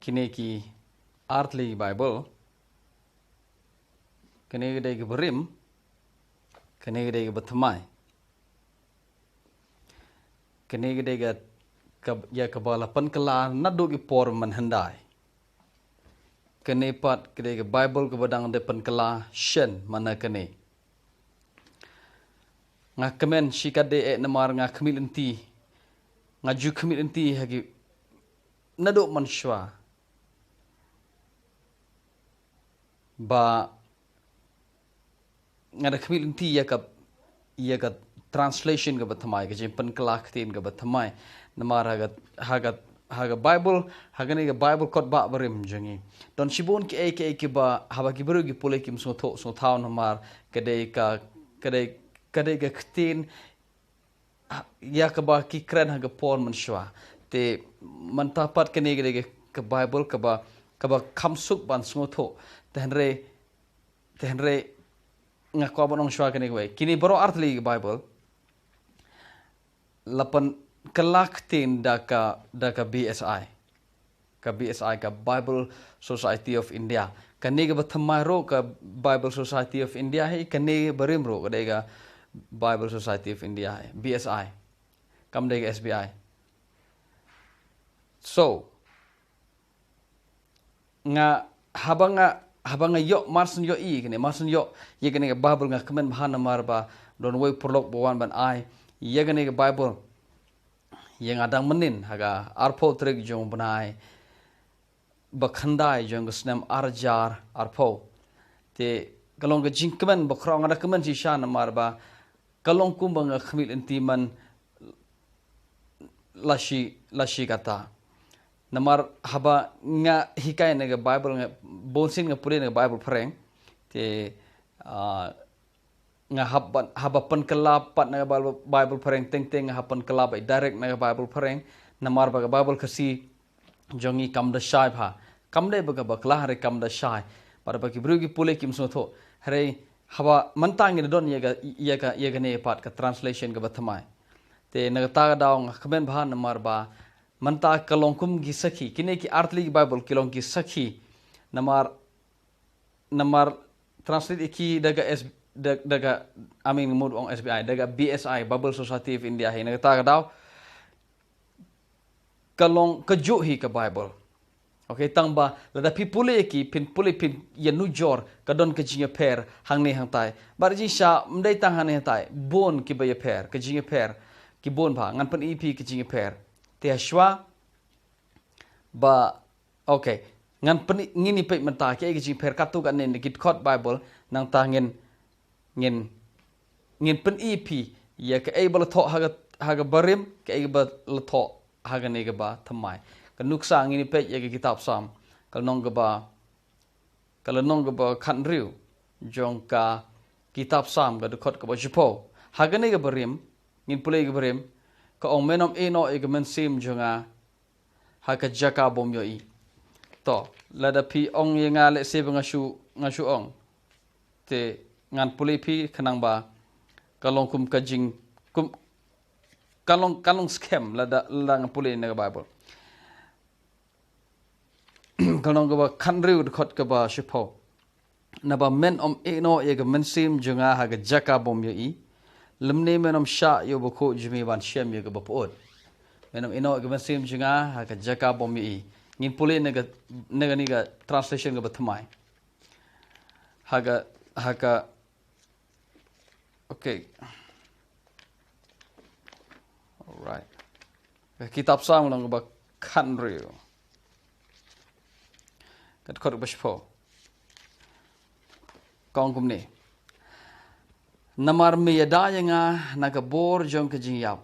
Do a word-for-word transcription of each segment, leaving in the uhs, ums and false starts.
Kine ki artylli Baibl, kane ka dei ka barim, kane ka dei ka bathymmai. Kane ka dei ka, ka, ïa kaba la pynkylla naduh ki por mynhyndai. Kane pat ka dei ka Baibl kaba dang dei pynkylla shen mynne kane. Nga kmen shikatdei eh namar nga khmih lynti, nga ju khmih lynti ha ki naduh mynshuwa. Ba nga da khmih lynti ïa ka, ïa ka translation kaba thymmai, ka jingpynkylla ktien kaba thymmai. Namar ha ka, ha ka, ha ka Baibl, ha kane ka Baibl kot ba barim jong ngi, don shibun kiei kiei kiba haba ki briew ki pule kim sngewthuh sngewthaw namar ka dei ka, ka dei, ka dei ka ktien ïa kaba ki kren ha ka por mynshuwa. Te mynta pat kane ka dei ka Baibl kaba, kaba kham suk ban sngewthuh. Te hynrei, te hynrei nga kwah ban ong shuwa kane kawei, kine baroh artylli ka Baibl la pynkylla ktien da ka, da ka B S I. Ka B S I, ka Bible Society of India. Kane kaba thymmai ruh ka Bible Society of India hi, kane barim ruh ka dei ka Bible Society of India hi, B S I. Kam dei ka S B I. So, nga, haba nga, haba nga ïoh, mar shu ïohi kane, mar shu ïoh ïa kane ka Baibl, nga kmen bha namar ba don wei u paralok ba wan ban ai ïa kane ka Baibl ïa nga dang mynnin ha ka arphew tarik jong u bnai ba khyndai jong ka snem ar hajar arphew. Te ka long ka jingkmen ba khraw, nga da kmen shisha namar ba ka long kumba nga khmih lynti man la shi, la shi katta. Namar haba nga hikai na ka Baibl, nga bunsien nga pule na ka Baibl phareng. Te, ah, nga hap ban, haba pynkylla pat na ka Baibl, Baibl phareng teng teng, nga hap pynkylla ba direct na ka Baibl phareng. Namar ba ka Baibl Khasi jong ngi kam da shai bha. Kam dei ba ka bakla, hynrei kam da shai. Bad ba ki briew ki pule kim sngewthuh. Hynrei haba mynta ngi don ïa ka, ïa ka, ïa kane pat ka translation kaba thymmai. Te na kata ka daw nga kmen bha namar ba mynta ka long kum ki sakhi. Kine ki artylli ki Baibl ki long ki sakhi. Namar, namar translate ïa ki da ka S, da, da ka, I mean, mut ong S B I, da ka B S I, Bible Society of India hi. Na kata ka daw ka long kajuh hi ka Baibl. Okay, tang ba lada phi pule ïa ki, phin pule phin ïanujor ka don ka jingïapher hangne hangtai. Bad jingshisha ym dei tang hangne hangtai, bun kiba ïapher, ka jingïapher ki bun bha, ngan pyni ïa phi ka jingïapher. Te hashwa ba, okay, ngan pyni, ngin ïa peit mynta kaei ka jingïapher katto katne na ki dkhot Baibl, nangta ngin, ngin, ngin pyni ïa phi ïa kaei ba la thoh ha ka, ha ka barim, kaei ba la thoh ha kane kaba thymmai. Ka nuksa, ngin ïa peit ïa ka kitab Salm, ka lynnong kaba, ka lynnong kaba khathynriew jong ka kitab Salm, ka dkhot kaba shiphew. Ha kane ka barim, ngin pule ïa ka barim, ka ong, men ym ïehnoh ïa ka mynsiem jong nga ha ka jaka bym ïohi. To, lada phi ong ïa nga lehse ba nga shu, nga shu ong. Te ngan pule ïa phi khnang ba ka long kum ka jing, kum, ka long, ka long skhem lada, lada nga pule na ka Baibl. Ka lynnong kaba khathynriew, dkhot kaba shiphew. Naba men ym ïehnoh ïa ka mynsiem jong nga ha ka jaka bym ïohi, lymne men ym shah ïa u bakhuid jong me ban shem ïa kaba pyut. Men ym ïehnoh ïa ka mynsiem jong nga ha ka jaka bym ïohi. Ngin pule na ka, na kane ka translation kaba thymmai. Ha ka, ha ka, okay. Alright. Ka kitab Salm lynnong kaba khathynriew, ka dkhot kaba shiphew. Ka ong kumne. Namar me ïada ïa nga na ka bor jong ka jingïap,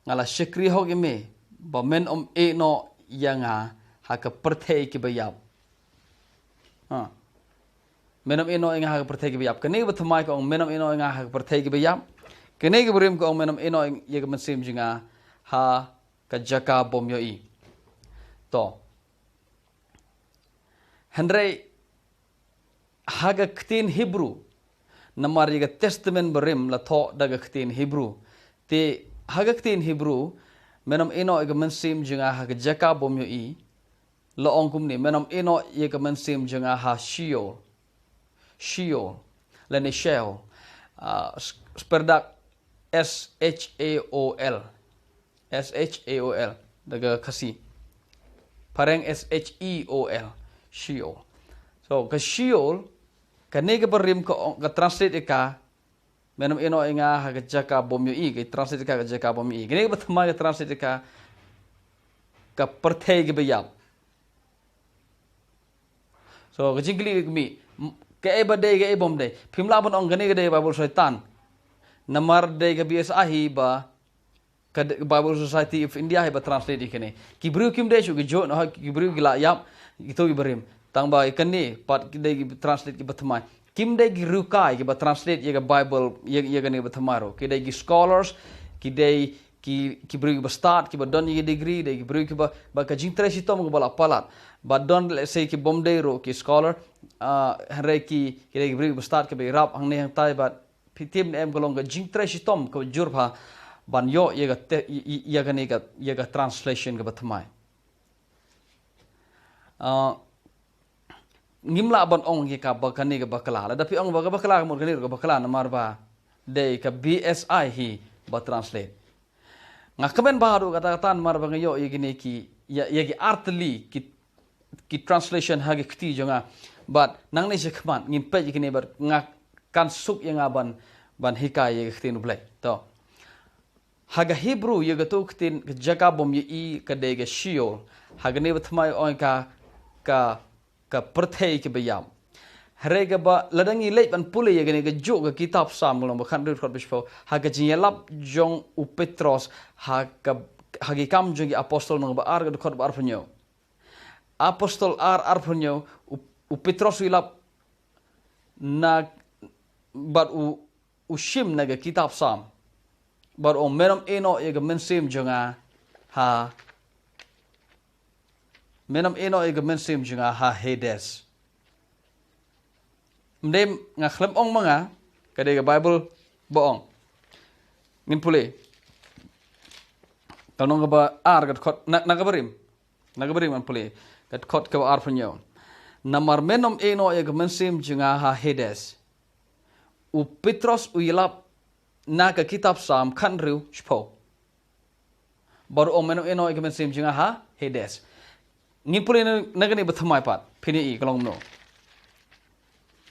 nga la shakri hok ïa me, ba men ym ïehnoh ïa nga ha ka pyrthei kiba ïap. Ha. Men ym ïehnoh ïa nga ha ka pyrthei kiba ïap. Kane kaba thymmai ka ong, men ym ïehnoh ïa nga ha ka pyrthei kiba ïap. Kane ka barim ka ong, men ym ïehnoh ïa ka mynsiem jong nga ha ka jaka bym ïohi. To. Hynrei ha ka ktien Hebru, namar ïa ka Testament barim la thoh da ka ktien Hebru. Te ha ka ktien Hebru, men ym ïehnoh ïa ka mynsiem jong nga ha ka jaka bym ïohi, la ong kumne, men ym ïehnoh ïa ka mynsiem jong nga ha Sheol. Sheol. Lane Sheol. Ah, s-, speldak S H A O L. S H A O L. Da ka Khasi. Phareng S H E O L. Sheol. So, ka Sheol, kane ka barim ka ong, ka translate ïa ka, men ym ïehnoh ïa nga ha ka jaka bym ïohi, ka translate ïa ka ka jaka bym ïohi. Kane ka bathymmai ka translate ïa ka, ka pyrthei kaba ïap. So, ka jingkylli ka mih, m-, kaei ba dei, kaei bym dei. Phim lah ban ong kane ka dei Bible Soitan. Namar dei ka B S I hi ba, ka de-, Bible Society of India hi ba translate ïa kane. Ki briew kim dei shuh ki jot, ha, ki briew ki la ïap, kito ki barim. Tang ba kane, pat ki dei ki translate ki bathymmai. Kim dei ki riewkai ki ba translate ïa ka Bible, ïa, ïa kane bathymmai ruh. Ki dei ki scholars, ki dei ki, ki briew ki ba stad, ki ba don ïa ki degree, dei ki briew ki ba, ba ka jingtrei shitom ka ba la palat. Ba don, let's say, ki bym dei ruh ki scholar, ah, hynrei ki, ki dei ki briew ki ba stad, ki ba ïarap hangne hangtai, bad phi tip ne em, ka long ka jingtrei shitom ka jur bha ban ïoh ïa ka te-, ïa, ïa, ïa kane ka, ïa ka translation ka bathymmai. Ah, ngim lah ban ong ïa ka ba kane ka bakla. Lada phi ong ba ka bakla, ka mut kane ruh ka bakla namar ba dei ka B S I hi ba translate. Nga kmen bha ruh kata kata namar ba nga ïoh ïa kine ki, ïa, ïa ki artylli ki, ki translation ha ki kti jong nga. Bad nangne shakhmat ngin peit ïa kine bad nga kan suk ïa nga ban, ban hikai ïa ka ktien U Blei. To. Ha ka Hebrew ïa kato ka ktien ka jaka bym ïohi ka dei ka Sheol. Ha kane bathymmai ong ka, ka, ka pyrthei kaba ïap. Hynrei kaba lada ngi leit ban pule ïa kane kajuh ka kitab Salm ka lynnong ba khathynriew dkhot ba shiphew. Ha ka jingïalap jong u Petros ha ka, ha ki Kam jong ki Apostol lynnong ba ar ka dkhot ba arphew hynñiew. Apostol ar arphew hynñiew, u, u Petros u ïalap na bad u, u shim na ka kitab Salm. Bad u ong men ym ïehnoh ïa ka mynsiem jong nga ha, men ym ïehnoh ïa ka mynsiem jong nga ha Hades. Ym dei nga khlem ong ma nga, ka dei ka Bible ba ong. Ngin pule. Ka lynnong kaba ar ka dkhot, na, na ka barim. Na ka barim ngan pule. Ka dkhot kaba arphew hynñiew. Namar men ym ïehnoh ïa ka mynsiem jong nga ha Hades. U Petros u ïalap na ka kitab Salm khathynriew shiphew. Bad u ong men ym ïehnoh ïa ka mynsiem jong nga ha Hades. Ngin pule na, na kane bathymmai pat. Phin ïohi ka long kumno.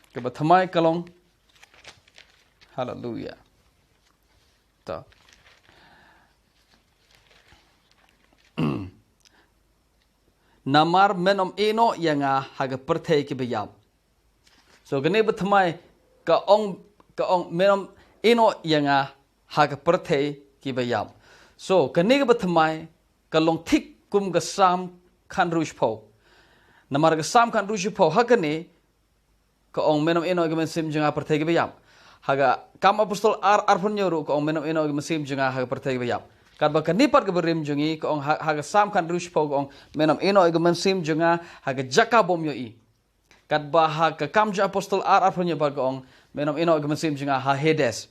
Ka bathymmai ka long. Haleluya. To. Namar men ym ïehnoh ïa nga ha ka pyrthei kaba ïap. So kane bathymmai ka ong, ka ong men ym ïehnoh ïa nga ha ka pyrthei kaba ïap. So kane ka bathymmai ka long thik kum ka Salm khathynriew shiphew. Namar ka Salm khathynriew shiphew ha kane ka ong men ym ïehnoh ïa ka mynsiem jong nga ha ka pyrthei kaba ïap. Ha ka Kam Apostol ar arphew hynñiew ruh ka ong men ym ïehnoh ïa ka mynsiem jong nga ha ka pyrthei kaba ïap. Katba kane pat ka barim jong ngi ka ong ha, ha ka Salm khathynriew shiphew ka ong men ym ïehnoh ïa ka mynsiem jong nga ha ka jaka bym ïohi. Katba ha ka Kam jong Apostol ar arphew hynñiew pat ka ong men ym ïehnoh ïa ka mynsiem jong nga ha Hades.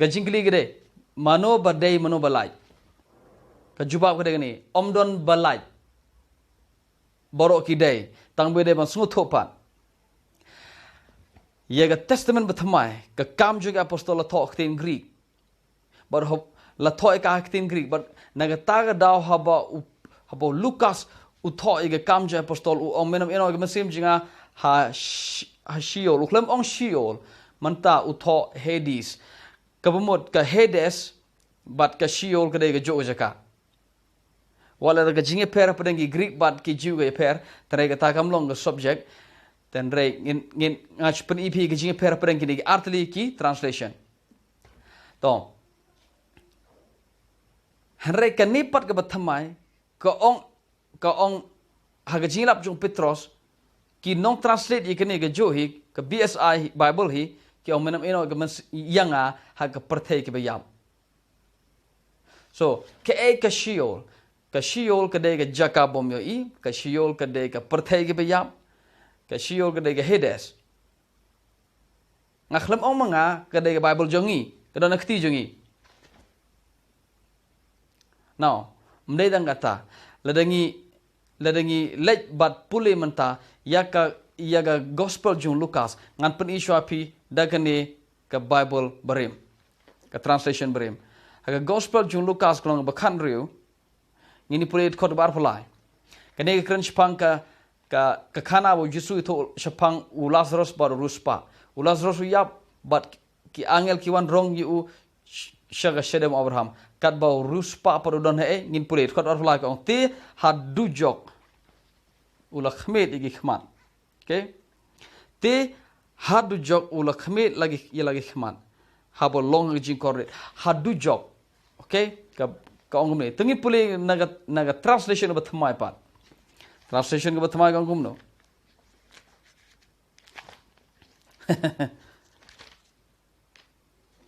Ka jingkylli ka dei, mano ba dei, mano ba lait? Ka jubab ka dei kane, ym don ba lait. Baroh ki dei, tang ba dei ban sngewthuh pat. Ïa ka Testament bathymmai, ka Kam jong ki Apostol la thoh ktien Greek. Bad hap-, la thoh ïa ka ha ktien Greek, bad na kata ka daw haba u, haba u Lukas u thoh ïa ka Kam jong ki Apostol u ong men ym ïehnoh ïa ka mynsiem jong nga ha Sh-, ha Sheol. U khlem ong Sheol, mynta u thoh Hades. Kaba mut ka Hades bad ka Sheol ka dei kajuh ka jaka. Wat la ka jingïapher hapdeng ki Greek bad ki Jiw ka ïapher, hynrei kata kam long ka subject, hynrei ngin, ngin, nga shu pyni phi ka jingïapher hapdeng kine ki artylli ki translation. To. Hynrei kane pat ka bathymmai, ka ong, ka ong, ha ka jingïalap jong u Petros, ki nong translate ïa kane kajuh hi, ka B S I Bible hi, ki ong men ym ïehnoh ïa ka myns-, ïa nga ha ka pyrthei kaba ïap. So, kaei ka Sheol? Ka Sheol ka dei ka jaka bym ïohi, ka Sheol ka dei ka pyrthei kaba ïap, ka Sheol ka dei ka Hades. Nga khlem ong ma nga ka dei ka Bible jong ngi, ka don ha kti jong ngi. Now, ym dei tang kata, lada ngi, lada ngi leit bad pule mynta ïa ka, ïa ka gospel jong Lukas, ngan pyni shuwa phi da kane ka Bible barim, ka translation barim. Ha ka gospel jong Lukas ka lynnong ba khathynriew, ngin ïa pule dkhot ba arphew lai. Kane ka kren shaphang ka, ka, ka khana ba u Jisu u ïathuh shaphang u Lazarus bad u riewspah. U Lazarus u ïap bad ki angel ki wan rong ïa u sh-, sha ka shadem u Abraham. Katba u riewspah pat u don haei, ngin pule dkhot arphew lai ka ong, te ha dujok u la khmied ïa ki khmat. Okay? Te ha dujok u la khmied la ki, ïa la ki khmat. Haba long ha ka jingkordit. Ha dujok. Okay? Ka, ka ong kumne. Te ngin pule na ka, na ka translation ba thymmai pat. Translation ba thymmai ka ong kumno.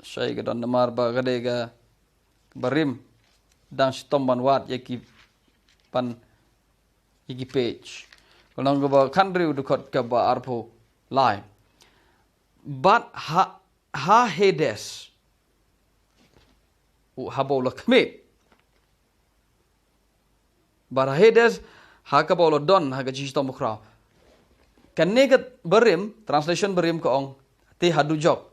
Shai ka don namar ba ka dei ka barim. Dang shitom ban wad ïa ki, ban ïa ki page. Ka lynnong kaba khathynriew dkhot kaba arphew lai. Bad ha, ha Hades. U haba u la khmied. Bad ha Hades, ha kaba u la don, ha ka jingshitom bakhraw. Kane ka barim, translation barim ka ong, te ha dujok.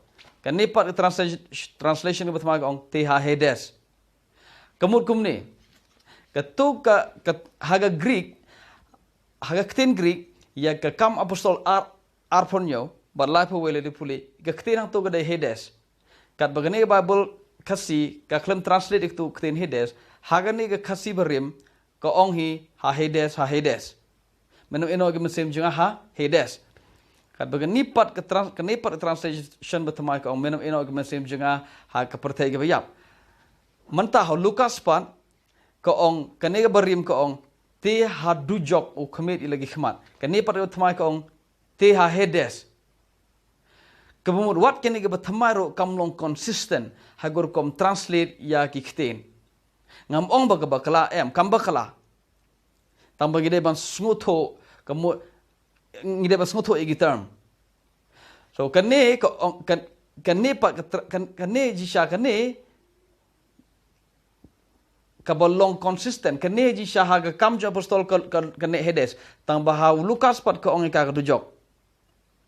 Kane pat ka translation, translation kaba thymmai ka ong, te ha Hades. Ka mut kumne. Kato ka, ka, ha ka Greek, ha ka ktien Greek, ïa ka Kam Apostol ar, arphew hynñiew, bad laiphew wei lada pule, ka ktien hangto ka dei Hades. Katba kane ka Bible Khasi, ka khlem translate ïa kato ka ktien Hades, ha kane ka Khasi barim, ka ong hi ha Hades, ha Hades. Men ym ïehnoh ïa ka mynsiem jong nga ha Hades. Katba kane pat ka trans-, kane pat ka translation ba thymmai ka ong, men ym ïehnoh ïa ka mynsiem jong nga ha ka pyrthei kaba ïap. Mynta ha u Lukas pat, ka ong, kane ka barim ka ong, te ha dujok u khmied ïa la ki khmat. Kane pat kaba thymmai ka ong, te ha Hades. Kaba mut wat kane kaba thymmai ruh kam long consistent, ha ka rukom translate ïa ki ktien. Ngam ong ba ka bakla, em, kam bakla. Tangba ngi dei ban sngewthuh, ka mut, ngi dei ban sngewthuh ïa ki term. So, kane, ka ong, kan, kane pat, ka tra-, kan, kane jingshisha kane, kaba long consistent, kane jingshisha ha ka Kam jong Apostol ka, ka, kane Hades. Tangba ha u Lukas pat ka ong ïa ka ka dujok.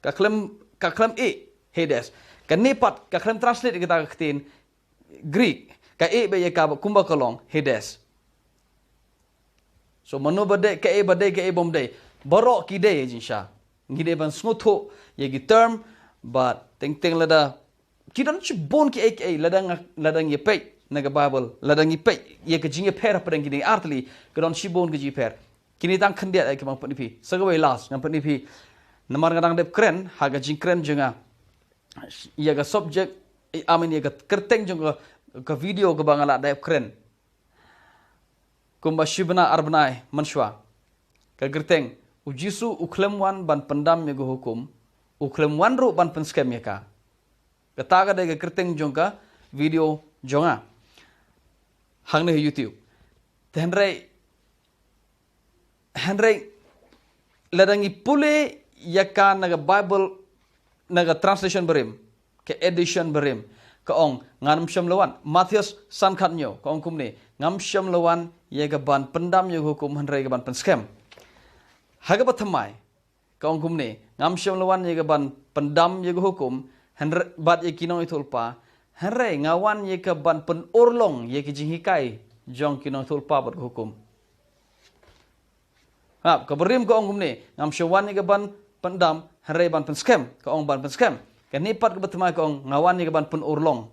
Ka khlem, ka khlem ïeh Hades. Kane pat, ka khlem translate ïa kata ka ktien Greek. Ka ïeh beit ïa ka kumba ka long Hades. So, mano ba dei, kaei ba dei, kaei bym dei. Baroh ki dei ïa jingshisha. Ngi dei ban sngewthuh ïa ki term, bad teng teng lada ki don shibun kiei kiei, lada nga, lada ngi peit na ka Bible, lada ngi peit ïa ka jingïapher hapdeng kine ar tylli, ka don shibun ka jingïapher. Kine tang khyndiat ïa kiba ngan pyni phi. Sa kawei last ngan pyni phi. Namar nga dang dep kren ha ka jingkren jong nga ïa ka subject, I mean, ïa ka kyrteng jong ka, ka video kaba nga la dep kren. Kumba shi bnai ar bnai mynshuwa. Ka kyrteng, U Jisu u khlem wan ban pyndam ïa ka hukum, u khlem wan ruh ban pynskhem ïa ka. Kata ka dei ka kyrteng jong ka video jong nga hangne ha YouTube. Te hynrei, hynrei lada ngi pule ïa ka na ka Bible, na ka translation barim, ka edition barim, ka ong, ngan ym shym la wan. Mathaios san khathynñiew, ka ong kumne, ngam shym la wan ïa ka ban pyndam ïa ka hukum, hynrei ka ban pynskhem. Ha kaba thymmai, ka ong kumne, ngam shym la wan ïa ka ban pyndam ïa ka hukum, hynrei, bad ïa ki nongïathuhlypa, hynrei nga wan ïa ka ban pynurlong ïa ki jinghikai jong ki nongïathuhlypa bad ka hukum. Hap, ka barim ka ong kumne, ngam shym wan ïa ka ban pyndam, hynrei ban pynskhem, ka ong ban pynskhem. Kane pat kaba thymmai ka ong, nga wan ïa ka ban pynurlong.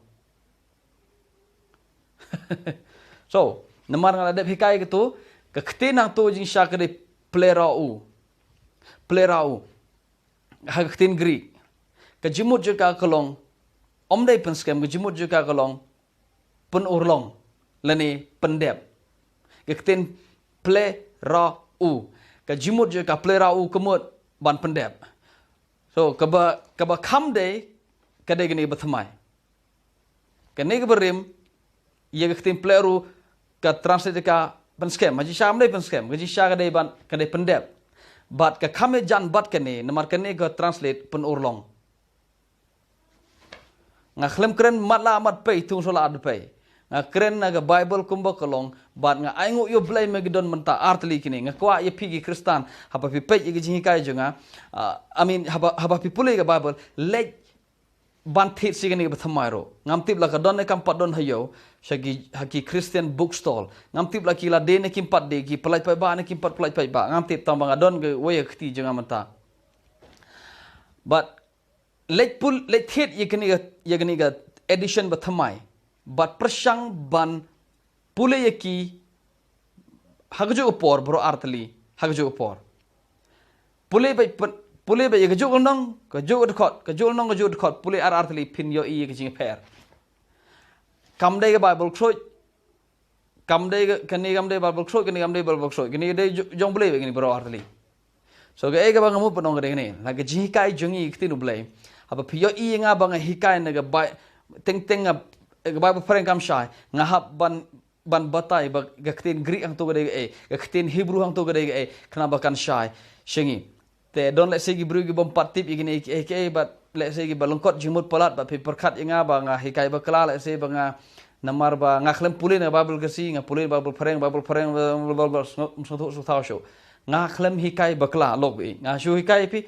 So, namar nga la dep hikai kato, ka ktien hangto jingshisha ka dei plerao. Plerao. Ha ka ktien Greek. Ka jingmut jong ka ka long, ym dei pynskhem, ka jingmut jong ka ka long, pynurlong, lane pyndep. Ka ktien plerao. Ka jingmut jong ka plerao ka mut ban pyndep. So, kaba, kaba kham dei, ka dei kane ba thymmai. Kane ka barim, ïa ka ktien plerao ka translate ka pynskhem. Ha jingshisha ym dei pynskhem, ka jingshisha ka dei ban, ka dei pyndep. Bad ka kham ïajan bad kane, namar kane ka translate pynurlong. Nga khlem kren matlah matpei, thung shuwa la atpei. Nga kren na ka Bible kumba ka long, bad nga ainguh ïa U Blei me ki don mynta artylli kine. Nga kwah ïa phi ki Khristan, haba phi peit ïa ka jinghikai jong nga, ah, I mean, haba, haba phi pule ka Bible, leit ban thied sha kane kaba thymmai ruh. Ngam tip la ka don ne kam pat don ha ïew, sha ki, ha ki Christian bookstall. Ngam tip la ki la die ne kim pat die, ki pyllait paidbah ne kim pat pyllait paidbah. Ngam tip, tang ba nga don kawei ka kti jong nga mynta. Bad leit pul, leit thied ïa kane ka, ïa kane ka edition ba thymmai. Bad pyrshang ban pule ïa ki ha kajuh ka por, baroh artylli ha kajuh ka por. Pule beit, pule beit ïa kajuh ka lynnong, kajuh ka dkhot, kajuh ka lynnong, kajuh ka dkhot, pule ar artylli, phin ïohi ïa ka jingïapher. Kam dei ka Bible Khroi, kam dei ka, kane kam dei Bible Khroi, kane kam dei Bible Khroi, kane dei ju-, jong U Blei beit kane, baroh artylli. So kaei kaba nga mut ban ong ka dei kane, na ka jinghikai jong ngi ïa ka ktien U Blei, haba phi ïohi ïa nga ba nga hikai na ka Bai-, teng teng nga, ka Bible phareng kam shai, nga hap ban, ban batai ba ka ktien Greek hangto ka dei kaei, ka ktien Hebrew hangto ka dei kaei, khnang ba kan shai sha ngi. Te don lehse ki briew ki bym pat tip ïa kine kiei kiei, bad lehse kiba lyngkot jingmut palat, bad phi pyrkhat ïa nga ba nga hikai bakla, lehse ba nga, namar ba nga khlem pule na Bible Khasi, nga pule Bible phareng, Bible phareng, Bible, Bible, Bible, sngewthuh, sngewthuh shuh. Nga khlem hikai bakla, lok beit. Nga shu hikai ïa phi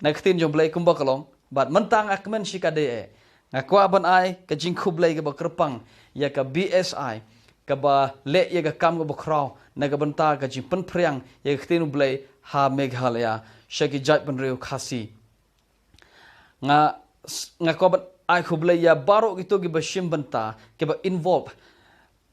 na ka ktien jong U Blei kumba ka long, bad mynta nga kmen shikatdei eh. Nga kwah ban ai ka jingkhublei kaba kyrpang ïa ka B S I, kaba leh ïa ka kam kaba khraw na ka bynta ka jingpynphriang ïa ka ktien U Blei ha Meghalaya, sha ki jaitbynriew Khasi. Nga, nga kwah ban ai khublei ïa baroh kito kiba shim bynta, kiba involve,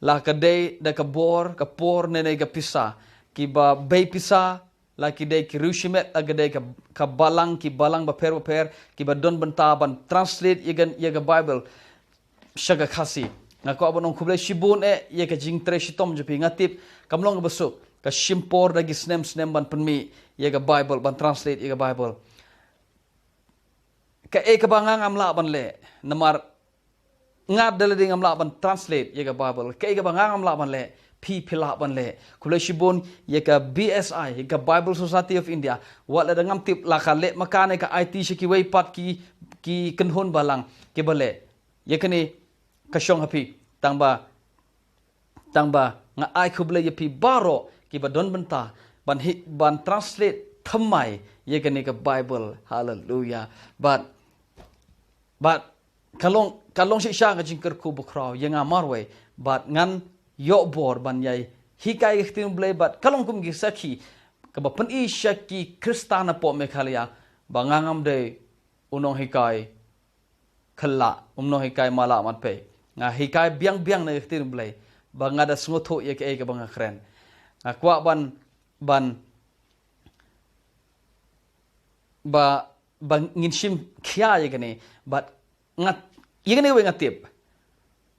la ka dei da ka bor, ka por, ne ne ka pisa, kiba bei pisa, la ki dei ki riewshimet, la ka dei ka, ka balang, ki balang bapher bapher, kiba don bynta ban translate ïa ka, ïa ka Bible sha ka Khasi. Nga kwah ban ong khublei shibun eh ïa ka jingtrei shitom jong phi. Nga tip kam long kaba suk, ka shim por da ki snem snem ban pynmih ïa ka Bible, ban translate ïa ka Bible. Kaei kaba nga ngam lah ban leh, namar nga da lade ngam lah ban translate ïa ka Bible. Kaei kaba nga ngam lah ban leh, phi phi lah ban leh. Khublei shibun ïa ka B S I, ïa ka Bible Society of India. Wat lada ngam tip la ka leh ma ka ne ka aiti sha kiwei pat ki, ki kynhun balang kiba leh. Ïa kane ka shong ha phi, tang ba, tang ba nga ai khublei ïa phi baroh kiba don bynta ban hi, ban translate thymmai ïa kane ka Bible. Haleluya. Bad, bad ka long, ka long shisha ka jingkyrkhu bakhraw ïa nga marwei, bad ngan ïoh bor ban ïai hikai ka ktien U Blei, bad ka long kum ki sakhi kaba pyni sha ki Khristan hapoh Meghalaya ba nga ngam dei u nonghikai khlak, um nonghikai malah mat pei. Nga hikai biang biang na ka ktien U Blei, ba nga da sngewthuh ïa kaei kaba nga kren. Nga kwah ban, ban, ba, ba ngin shim khia ïa kane, bad nga, ïa kane kawei nga tip,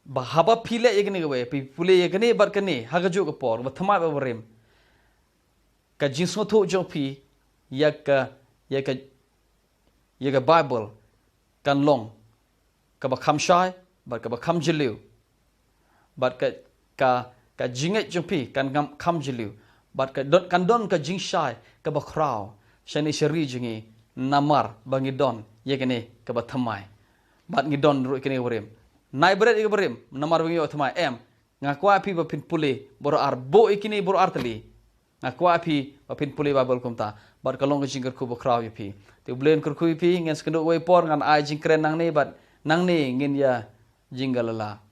ba haba phi leh ïa kane kawei, phi pule ïa kane bad kane ha kajuh ka por, ba thymmai ba barim, ka jingsngewthuh jong phi ïa ka, ïa ka, ïa ka Bible kan long kaba kham shai bad kaba kham jylliew, bad ka, ka, ka jingngeit jong phi kan kham, kham jylliew, bad ka don, kan don ka jingshai kaba khraw shane sha ri jong ngi, namar ba ngi don ïa kane kaba thymmai, bad ngi don ruh ïa kane kaba rim. Nai bret ïa kaba rim namar ba ngi ïoh thymmai, em. Nga kwah phi ba phin pule baroh ar, buh ïa kine baroh artylli. Nga kwah phi ba phin pule Bible kumta, bad ka long ka jingkyrkhu bakhraw ïa phi. Te U Blei un kyrkhu ïa phi. Ngan sa kynduh kawei por, ngan ai jingkren nangne, bad nangne ngin ïa jingkylli.